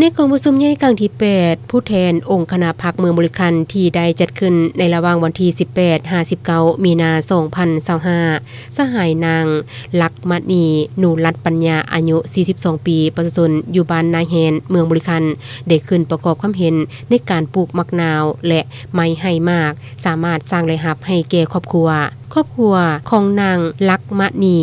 ໃນກອງປະຊຸມໃຫຍ່ຄັ້ງທີແປດ ຜູ້ແທນອົງຄະນະພັກເມືອງບໍລິຄັນ ທີ່ໄດ້ຈັດຂຶ້ນໃນລະຫວ່າງວັນທີສິບແປດຫາສິບເກົ້າ ມີນາ ສອງພັນຊາວຫ້າ ສະຫາຍນາງ ລັກມະນີ ນູລັດປັນຍາ ອາຍຸສີ່ສິບສອງປີ ປະຊາຊົນຢູ່ບ້ານນາແຮນ ເມືອງບໍລິຄັນ ໄດ້ຂຶ້ນປະກອບຄຳເຫັນໃນການປູກໝາກນາວ ແລະ ໄມ້ໃຫ້ໝາກ ສາມາດສ້າງລາຍຮັບໃຫ້ແກ່ຄອບຄົວ. ຄອບຄົວຂອງນາງ ລັກມະນີ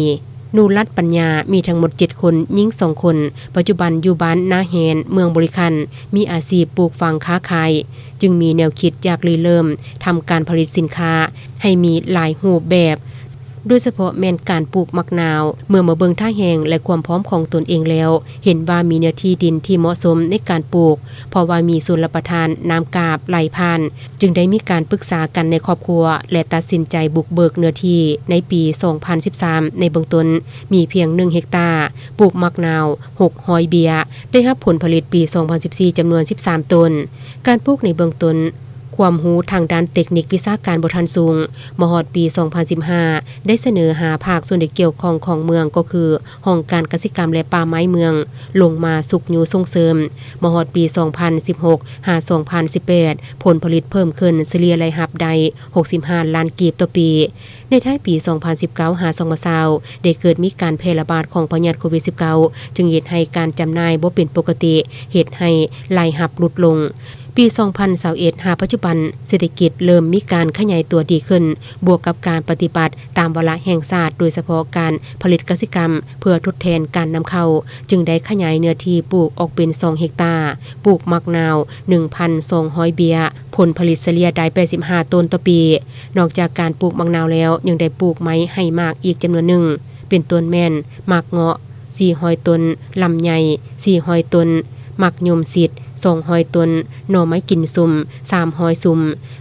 ນູລັດປັນຍາ ມີທັງໝົດເຈັດຄົນ, ຍິງສອງຄົນ, ປັດຈຸບັນຢູ່ບ້ານນາແຮນ ເມືອງບໍລິຄັນ ມີອາຊີບປູກຝັງຄ້າຂາຍ, ຈຶ່ງມີແນວຄິດຢາກລິເລີ່ມທຳການຜະລິດສິນຄ້າໃຫ້ມີຫຼາຍຮູບແບບ, ໂດຍສະເພາະແມ່ນການປູກໝາກນາວ. ເມື່ອມາເບິ່ງທ່າແຮງ ແລະ ຄວາມພ້ອມຂອງຕົນເອງແລ້ວ, ເຫັນວ່າມີເນື້ອທີ່ດິນທີ່ເໝາະສົມໃນການປູກ, ເພາະວ່າມີຊົນລະປະທານນ້ຳກາບໄຫຼຜ່ານ, ຈຶ່ງໄດ້ມີການປຶກສາກັນໃນຄອບຄົວ ແລະ ຕັດສິນໃຈບຸກເບີກເນື້ອທີ່ໃນປີສອງພັນສິບສາມ. ໃນເບື້ອງຕົ້ນມີພຽງໜຶ່ງເຮັກຕາ, ປູກໝາກນາວຫົກຮ້ອຍເບ້ຍ, ໄດ້ຮັບຜົນຜະລິດປີສອງພັນສິບສີ່ ຈຳນວນສິບສາມໂຕນ. ການປູກໃນເບື້ອງຕົ້ນ, ຄວາມຮູ້ທາງດ້ານເຕັກນິກວິຊາການບໍ່ທັນສູງ. ມາຮອດປີສອງພັນສິບຫ້າ ໄດ້ສະເໜີຫາພາກສ່ວນທີ່ກ່ຽວຂ້ອງຂອງເມືອງ ກໍຄືຫ້ອງການກະສິກຳ ແລະ ປ່າໄມ້ເມືອງ ລົງມາຊຸກຍູ້ສົ່ງເສີມ. ມາຮອດປີສອງພັນສິບຫົກຫາສອງພັນສິບແປດ ຜົນຜະລິດເພີ່ມຂຶ້ນ, ສະເລ່ຍລາຍຮັບໄດ້ຫົກສິບຫ້າລ້ານກີບຕໍ່ປີ. ໃນທ້າຍປີສອງພັນສິບເກົ້າຫາສອງພັນຊາວ ໄດ້ເກີດມີການແຜ່ລະບາດຂອງພະຍາດໂຄວິດສິບເກົ້າ ຈຶ່ງເຮັດໃຫ້ການຈຳໜ່າຍບໍ່ເປັນປົກກະຕິ, ເຮັດໃຫ້ລາຍຮັບຫຼຸດລົງ. ປີສອງພັນຊາວເອັດຫາປັດຈຸບັນ ເສດຖະກິດເລີ່ມມີການຂະຫຍາຍຕົວດີຂຶ້ນ, ບວກກັບການປະຕິບັດຕາມວາລະແຫ່ງຊາດ, ໂດຍສະເພາະການຜະລິດກະສິກຳເພື່ອທົດແທນການນຳເຂົ້າ, ຈຶ່ງໄດ້ຂະຫຍາຍເນື້ອທີ່ປູກອອກເປັນສອງເຮັກຕາ, ປູກໝາກນາວໜຶ່ງພັນສອງຮ້ອຍເບ້ຍ, ຜົນຜະລິດສະເລ່ຍໄດ້ແປດສິບຫ້າໂຕນຕໍ່ປີ. ນອກຈາກການປູກໝາກນາວແລ້ວ, ຍັງໄດ້ປູກໄມ້ໃຫ້ໝາກອີກຈຳນວນໜຶ່ງ, ເປັນຕົ້ນແມ່ນໝາກເງາະສີ່ຮ້ອຍໂຕນ, ລຳໄຍສີ່ຮ້ອຍໂຕນ, ໝາກຍົມສິດສອງຮ້ອຍໂຕນ, ໜໍ່ໄມ້ກິນຊຸ່ມສາມຮ້ອຍຊຸ່ມ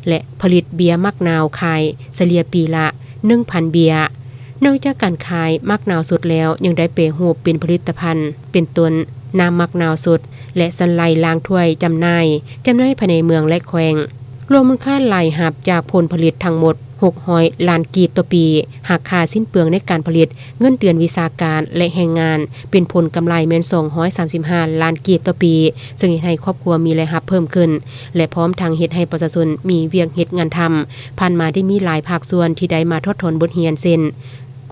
ແລະ ຜະລິດເບ້ຍໝາກນາວຂາຍສະເລ່ຍປີລະໜຶ່ງພັນເບ້ຍ. ນອກຈາກການຂາຍໝາກນາວສົດແລ້ວ, ຍັງໄດ້ແປຮູບເປັນຜະລິດຕະພັນ ເປັນຕົ້ນ ນ້ຳໝາກນາວສົດ ແລະ ສັນໄຫຼລ້າງຖ້ວຍຈຳໜ່າຍ, ຈຳໜ່າຍພາຍໃນເມືອງ ແລະ ແຂວງ. ລວມມູນຄ່າລາຍຮັບຈາກຜົນຜະລິດທັງໝົດຫົກຮ້ອຍລ້ານກີບຕໍ່ປີ, ຫັກຄ່າສິ້ນເປືອງໃນການຜະລິດ, ເງິນເດືອນວິຊາການ ແລະ ແຮງງານ, ເປັນຜົນກຳໄລແມ່ນສອງຮ້ອຍສາມສິບຫ້າລ້ານກີບຕໍ່ປີ, ເຊິ່ງເຮັດໃຫ້ຄອບຄົວມີລາຍຮັບເພີ່ມຂຶ້ນ ແລະ ພ້ອມທັງເຮັດໃຫ້ປະຊາຊົນມີວຽກເຮັດງານທຳ. ຜ່ານມາໄດ້ມີຫຼາຍພາກສ່ວນທີ່ໄດ້ມາຖອດຖອນບົດຮຽນ ເຊັ່ນ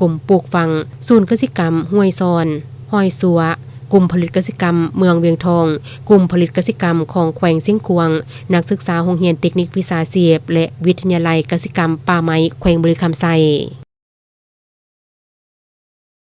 ກົມປູກຝັງ, ສູນກະສິກຳຫ້ວຍຊອນ, ຫ້ອຍຊົ່ວ, ກຸ່ມຜະລິດກະສິກຳເມືອງວຽງທອງ, ກຸ່ມຜະລິດກະສິກຳຂອງແຂວງຊຽງຂວາງ, ນັກສຶກສາໂຮງຮຽນເຕັກນິກວິຊາຊີບ ແລະ ວິທະຍາໄລກະສິກຳປ່າໄມ້ແຂວງບໍລິຄຳໄຊ.